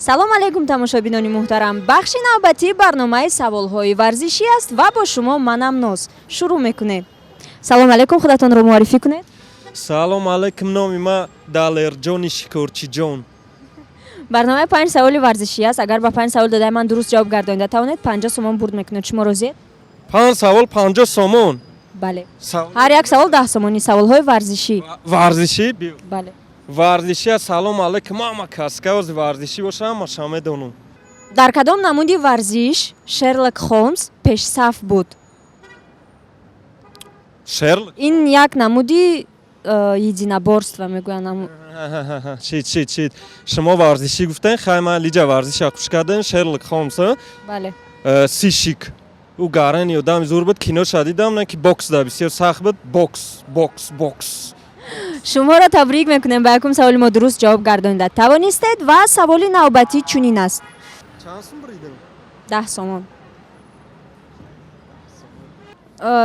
Салом алейкум, тамошобинони муҳтарам! Бахши навбатии барномаи саволҳои варзишӣ аст ва бо шумо манам Ноз. Шурӯъ мекунем. Салом алейкум, худатонро муаррифӣ кунед. Салом алейкум, номи ман Далерҷони Шикорчиҷон. Барномаи панҷ саволи варзишӣ аст. Агар ба панҷ савол додаи ман дуруст ҷавоб гардонида тавонед, 50 сомон бурд мекунед. Шумо розиед? Панҷ савол, 50 сомон? Бале, ҳар як савол 10 сомонӣ. Саволҳои варзишӣ. Варзишӣ? Бале. Варзишӣ. Салом алейкум, ама каскаози варзишӣ боша, ҳамаша медонам. Дар кадом намуди варзиш Шерлок Холмс пешсаф буд? Шерлок? Ин як намуди единоборство мегӯянд. Шит, шит, шит! Шумо варзишӣ гуфтен, хай, ман лиҷа варзиша хуш кардем. Шерлок Холмс. Бале. Сыщик. Ӯ гарани одами зур буд, киноша дидам, не ки бокс да бисёр сахт буд. Бокс, бокс, бокс. Шуморо табрик мекунем, ба якум саволи мо дуруст ҷавоб гардонида тавонистед. Ва саволи навбатӣ чунин аст. Чанд сум буридем? 10 сомон.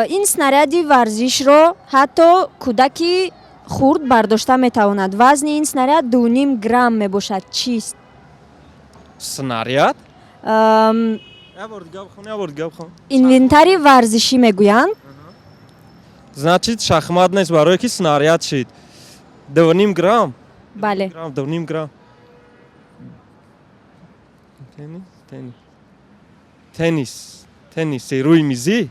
Ин снаряди варзишро ҳатто кӯдаки хурд бардошта метавонад. Вазни ин снаряд 2,5 грамм мебошад. Чист? Снаряд? Як бор дига бихон. Инвентари варзишӣ мегӯянд. Значит, шахмат нест, барое ки снаряд шид. 2,5 грамм? Бале. Грамм, 2,5 грамм. Теннис, теннис, теннис, тенниси рӯи мизӣ,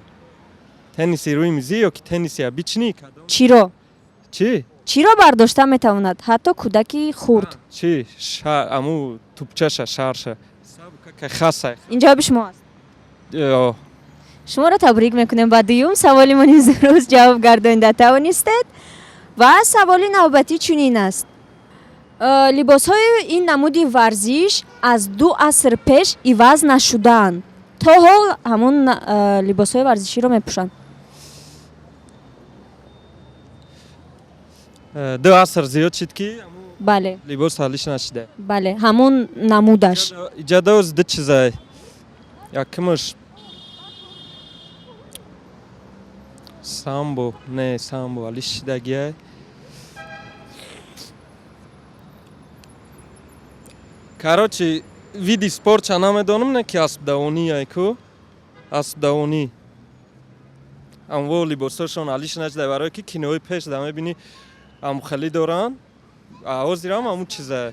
тенниси рӯи мизӣ ё ки тенниси обычный? Чиро? Чӣ? Чиро бардошта метавонад ҳатто кӯдаки хурд? Чӣ, аму тупчаша, шарша хаса. Ин ҷавоби шумо аст? Шуморо табрик мекунем, ба дуюм саволи мо низ дуруст ҷавоб гардонида тавонистед. Ва саволи навбатӣ чунин аст. Либосҳои ин намуди варзиш аз 2 аср пеш иваз нашудаанд, то ҳол ҳамон либосҳои варзиширо мепӯшанд. 2 аср зиёд шид ки? Бале. Либос ҳалиш нашида? Бале, ҳамон намудаш. Иҷадаоз ду чизай. Якумаш самбо, не, самбо ҳалиш шидагиай. Короче, види спортша намедонам, не ки аспдавонӣ ай ку, аспдавонӣ амво либосҳошон ҳалиш нашида, барое ки кинои пеш да мебинӣ, амхелӣ доранд, ҳозирам ҳамун чиза.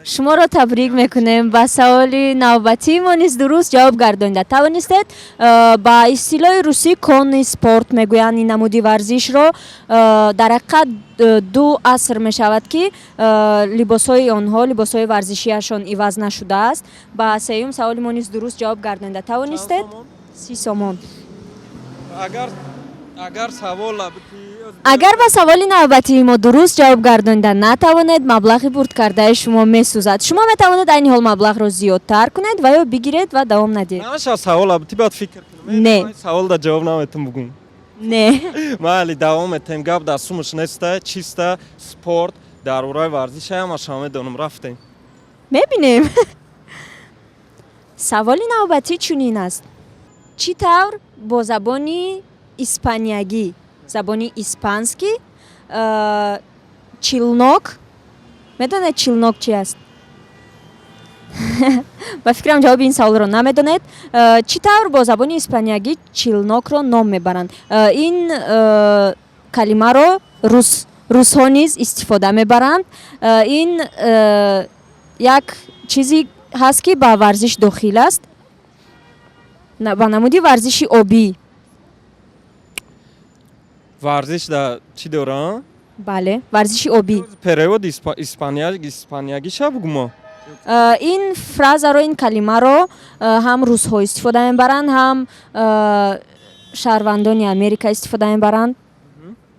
Шуморо табрик мекунем, ба саволи навбатии мо низ дуруст ҷавоб гардонида тавонистед. Ба истилоҳи русӣ конный спорт мегӯянд ин намуди варзишро. Дар ҳақиқат, 2 аср мешавад, ки либосҳои онҳо, либосҳои варзишиашон иваз нашудааст. Ба сеюм саволи мо низ дуруст ҷавоб гардонида тавонистед. 30 сомон. Агар савола Агар ба саволи навбатии мо дуруст ҷавоб гардонида натавонед, маблағи бурдкардаи шумо месӯзад. Шумо метавонед айни ҳол маблағро зиёдтар кунед ва ё бигиред ва давом надиҳед. Намеша савола бити, баъд фикр кунам? Не. Саволда ҷавоб наметам, бугум. Не. Майли, давом метем. Гап дар сумаш неста, чиста спорт, дар бораи варзиша ҳамаша медонам. Рафтем. Мебинем. Саволи навбатӣ чунин аст: чӣ тавр бо забони испаниягӣ, забони испанскӣ, челнок? Медонед, челнок чи аст? Ба фикрам, ҷавоби ин саволро намедонед. Чӣ тавр бо забони испаниягӣ челнокро ном мебаранд? Ин калимаро русҳо низ истифода мебаранд. Ин як чизе ҳаст, ки ба варзиш дохил аст, ба намуди варзиши обӣ. Варзиш да чӣ дорам? Бале, варзиши обӣ. Перевод испаниягиша бугумо. Ин фразаро, ин калимаро ҳам русҳо истифода мебаранд, ҳам шаҳрвандони Америка истифода мебаранд.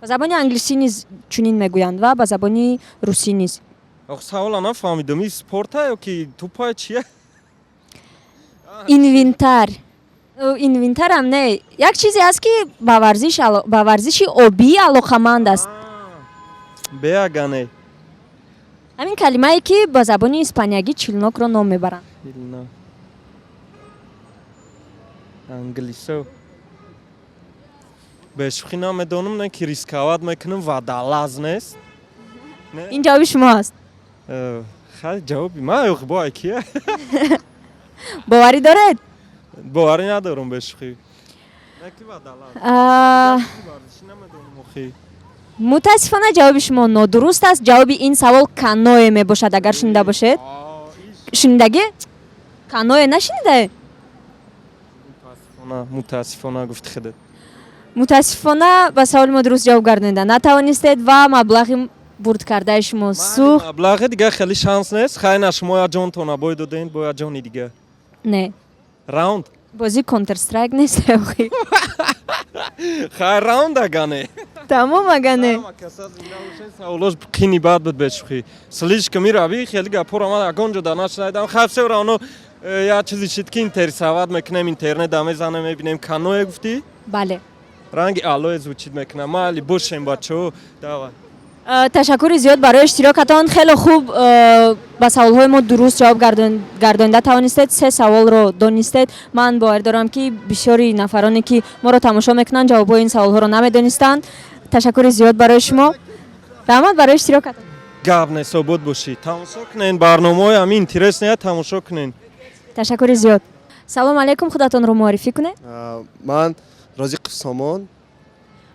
Ба забони англисӣ низ чунин мегӯянд ва ба забони русӣ низ. Ох, савола нафаҳмидам. Ин спорта ё ки тупа, чия? Инвентар. Инвентарам не, як чизе аст, ки ба варзиши обӣ алоқаманд аст. Беагане. Ҳамин калимае, ки ба забони испаниягӣ челнокро ном мебаранд. Челнок. Англисо бешӯхӣ намедонам, не ки рисковать мекунам. Водолаз нест? Ин ҷавоби шумо аст? Э, Хай, ҷавоби ман ё бо кия? Боварӣ доред? Боварӣ надорам, бешӯхӣ. Наки вадалат. Варзишӣ намедонам охи. Мутаассифона, ҷавоби шумо нодуруст аст. Ҷавоби ин савол каноэ мебошад, агар шунида бошед. Шунидагӣ? Каноэ нашунидаед? Мутаассифона, мутаассифона, гуфти худат. Мутаассифона, ба саволи мо дуруст ҷавоб гардонида натавонистед ва маблағи бурдкардаи шумо сӯхт. Маблағи дига хеле шанс нест. Хай, на, шумо як ҷонтона бой додем, бо як ҷони дига. Не. Раунд. Бозӣ Counter Strike нест охи. Хай, раунд агане. Тамом, агане. Саволош қини бад буд, бешӯхӣ. Слишком мирави, хеле гапҳоро ман ягон ҷо да нашунайдам. Хай, все равно як чизи шид, ки интересовать мекунем, интернет да мезанем, мебинем. Каноэ гуфтӣ? Бале. Ранги алое звучит мекунам. Майли, бошем, бачаҳо, давай. Ташаккури зиёд барои иштирокатон. Хеле хуб, ба саволҳои мо дуруст ҷавоб гардонида тавонистед, се саволро донистед. Ман боварӣ дорам, ки бисёри нафароне, ки моро тамошо мекунанд, ҷавобҳои ин саволҳоро намедонистанд. Ташаккури зиёд барои шумо, раҳмат барои иштирокатон. Гап нест, обод бошӣ. Тамошо кунен барномаҳои ҳамин интересный, тамошо кунен. Ташаккури зиёд. Салом алейкум, худатонро муаррифӣ кунед. Ман Розиқов Сомон.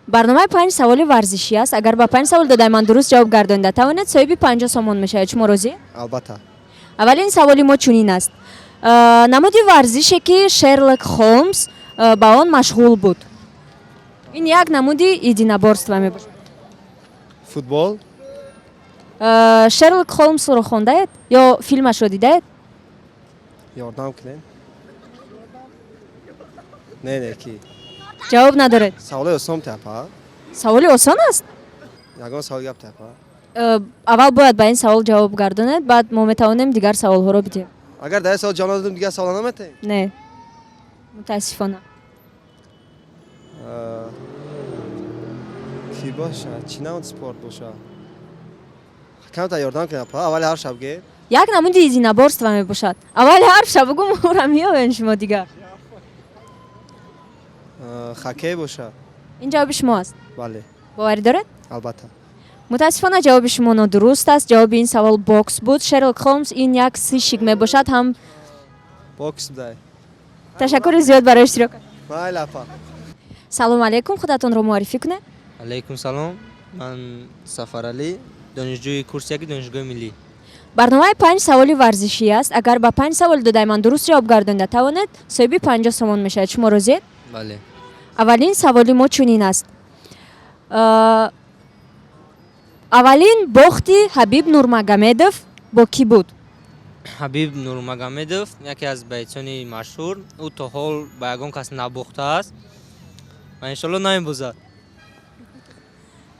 Барномаи панҷ саволи варзишӣ аст. Агар ба панҷ савол додаи ман дуруст ҷавоб гардонида тавонед, соҳиби 50 сомон мешавед. Шумо розӣ? Албатта. Аввалин саволи мо чунин аст: намуди варзише, ки Шерлок Холмс ба он машғул буд, ин як намуди единоборство мебошад. Футбол. Шерлок Холмсро хондаед ё филмашро дидаед? Ёрдам кунем, не, не, ки. Ҷавоб надоред? Саволи осон тапа. Саволи осон аст. Ягон савол гап тапа. Аввал бояд ба ин савол ҷавоб гардонед, баъд мо метавонем дигар саволҳоро бидиҳем. Агар дар савол ҷавоб надодем, дигар савол наметаҳем? Не, мутаассифона. Кӣ бошад, чӣ намуд спорт бошад? Камта ёрдам кунед, апа, аввали ҳарф шабге. Як намуди единоборство мебошад. Аввали ҳарф бугум, ӯра меёбем шумо дигар. Хоккей бошад. Ин ҷавоби шумо аст? Бале. Боварӣ доред? Албатта. Мутаассифона, ҷавоби шумо нодуруст аст. Ҷавоби ин савол бокс буд. Шерлок Холмс ин як сыщик мебошад ҳам. Бокс будай. Ташаккури зиёд барои иштирок. Майли, апа. Салом алейкум, худатонро муаррифӣ кунед. Алейкум салом, ман Сафаралӣ, донишҷӯи курси яки Донишгоҳи миллӣ. Барномаи панҷ саволи варзишӣ аст. Агар ба панҷ саволи додаи ман дуруст ҷавоб гардонида тавонед, соҳиби 50 сомон мешавед. Шумо розиед? Бале. Аввалин саволи мо чунин аст: аввалин бохти Ҳабиб Нурмагомедов бо кӣ буд? Ҳабиб Нурмагомедов яке аз бойцони машҳур, ӯ то ҳол ба ягон кас набохтааст ва иншоалло намебозад.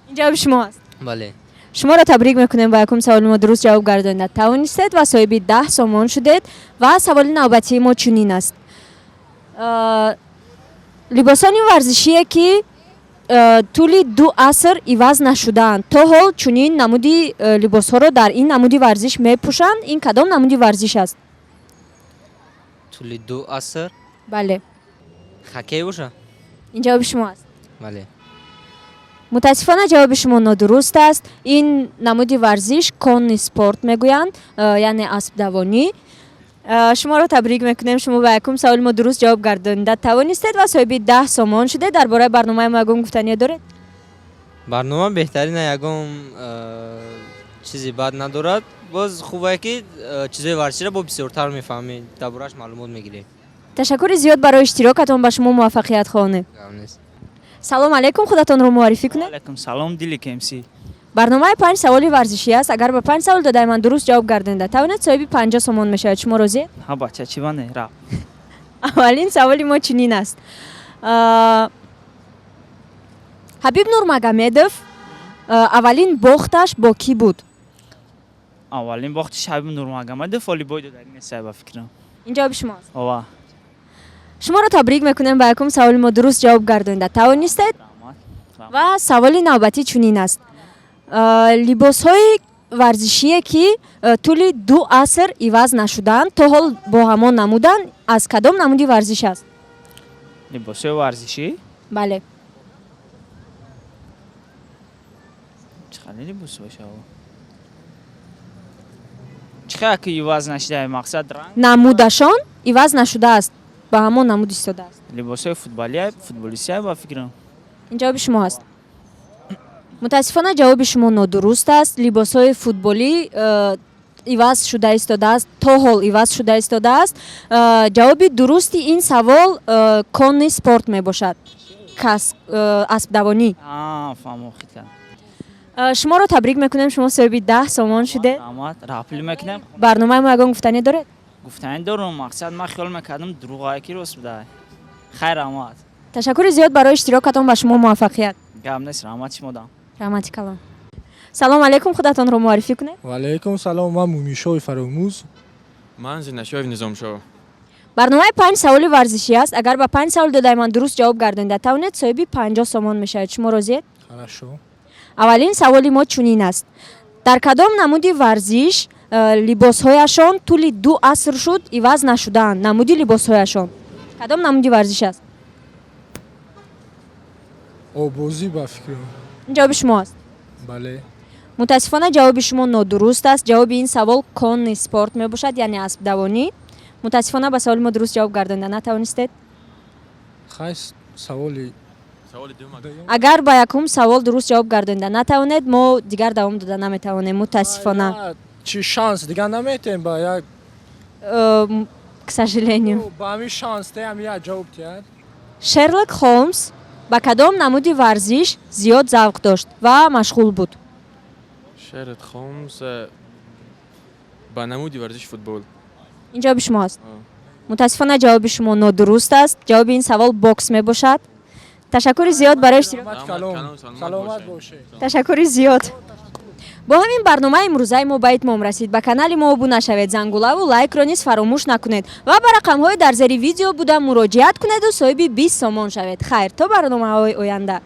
Ин ҷавоби шумо аст? Бале. Шуморо табрик мекунем, ба якум саволи мо дуруст ҷавоб гардонида тавонистед ва соҳиби 10 сомон шудед. Ва саволи навбатии мо чунин аст: либосони варзишие, ки тӯли 2 аср иваз нашудаанд, то ҳол чунин намуди либосҳоро дар ин намуди варзиш мепӯшанд, ин кадом намуди варзиш аст? Тӯли 2 аср? Бале. Хоккей боша. Ин ҷавоби шумо аст? Бале. Мутаассифона, ҷавоби шумо нодуруст аст. Ин намуди варзиш конный спорт мегӯянд, яъне аспдавонӣ. Шуморо табрик мекунем, шумо ба якум саволи мо дуруст ҷавоб гардонида тавонистед ва соҳиби 10 сомон шудед. Дар бораи барномаи мо ягон гуфтание доред? Барнома беҳтарина, ягон чизи бад надорад. Боз хубае, ки чизои варзиширо бо бисёртар мефаҳмед, дар борааш маълумот мегиред. Ташаккури зиёд барои иштирокатон, ба шумо муваффақият хоҳонем. Гап нест. Салом алейкум, худатонро муаррифӣ кунед. Алайкум салом, Дили КМС. Барномаи панҷ саволи варзишӣ аст. Агар ба панҷ савол додаи ман дуруст ҷавоб гардонида тавонед, соҳиби 50 сомон мешавед. Шумо розиед? Ҳа, бача, чӣ бане рафт. Аввалин саволи мо чунин аст: Ҳабиб Нурмагомедов аввалин бохташ бо кӣ буд? Аввалин бохти Ҳабиб Нурмагомедов оли бой додари несай, ба фикрам. Ин ҷавоби шумо аст? Ова. Шуморо табрик мекунем, ба якум саволи мо дуруст ҷавоб гардонида тавонистед. Раҳмат. Ва саволи навбатӣ чунин аст: либосҳои варзишие, ки тӯли 2 аср иваз нашудаанд, то ҳол бо ҳамон намуданд, аз кадом намуди варзиш аст? Либосҳои варзишӣ? Бале. Чӣ хеле либос боша? Чӣ Чӣ хел ки иваз нашуда, мақсад, ранг? Намудашон иваз нашудааст, ба ҳамон намуд истодааст. Либосҳои футболия, футболистия, ба фикрам. Ин ҷавоби шумо аст? Мутаассифона, ҷавоби шумо нодуруст аст. Либосҳои футболӣ иваз шуда истодааст, то ҳол иваз шуда истодааст. Ҷавоби дурусти ин савол конный спорт мебошад, кас аспдавонӣ. Фаҳмо, хит кардам. Шуморо табрик мекунем, шумо соҳиби 10 сомон шудед. Раҳмат, раҳпулӣ мекунем. Барномаи мо ягон гуфтанӣ доред? Гуфтанӣ дорум, мақсад, ман хиёл мекардам, дурӯғае ки рост буда. Хайр, раҳмат. Ташаккури зиёд барои иштирокатон, ба шумо муваффақият. Гап нест, раҳмат шумо дам. Раҳмати калон. Салом алейкум, худатонро муаррифӣ кунед. Ваалайкум салом, ман Мумишои Фаромӯз. Ман Зинашоев Низомшоҳ. Барномаи панҷ саволи варзишӣ аст. Агар ба панҷ савол додаи ман дуруст ҷавоб гардонида тавонед, соҳиби 50 сомон мешавед. Шумо розиед? Хорошо. Аввалин саволи мо чунин аст: дар кадом намуди варзиш либосҳояшон тӯли 2 аср шуд иваз нашудаанд? Намуди либосҳояшон кадом намуди варзиш аст? Оббозӣ, ба фикрам. Ин ҷавоби шумо аст? Бале. Мутаассифона, ҷавоби шумо нодуруст аст. Ҷавоби ин савол конный спорт мебошад, яъне аспдавонӣ. Мутаассифона, ба саволи мо дуруст ҷавоб гардонида натавонистед. Хай, саволи Саволи дуюм. дуюм. Агар ба якум савол дуруст ҷавоб гардонида натавонед, мо дигар давом дода наметавонем, мутаассифона. Чӣ, шанс дигар наметем ба як? К сожалению. Ба ҳамин шанс теам, як ҷавоб тиҳад. Шерлок Холмс ба кадом намуди варзиш зиёд завқ дошт ва машғул буд? Шерлок Холмс ба намуди варзиши футбол. Ин ҷавоби шумо аст? А. Мутаассифона, ҷавоби шумо нодуруст аст. Ҷавоби ин савол бокс мебошад. Ташаккури зиёд барои иштирок. Раҳмат калом. Калом, саломат Саломат бошед. бошед. Ташаккури зиёд. Бо ҳамин барномаи имрӯзаи мо ба итмом расид. Ба канали мо обуна шавед, зангулаву лайкро низ фаромӯш накунед ва ба рақамҳои дар зери видео буда муроҷиат кунеду соҳиби 20 сомон шавед. Хайр, то барномаҳои оянда.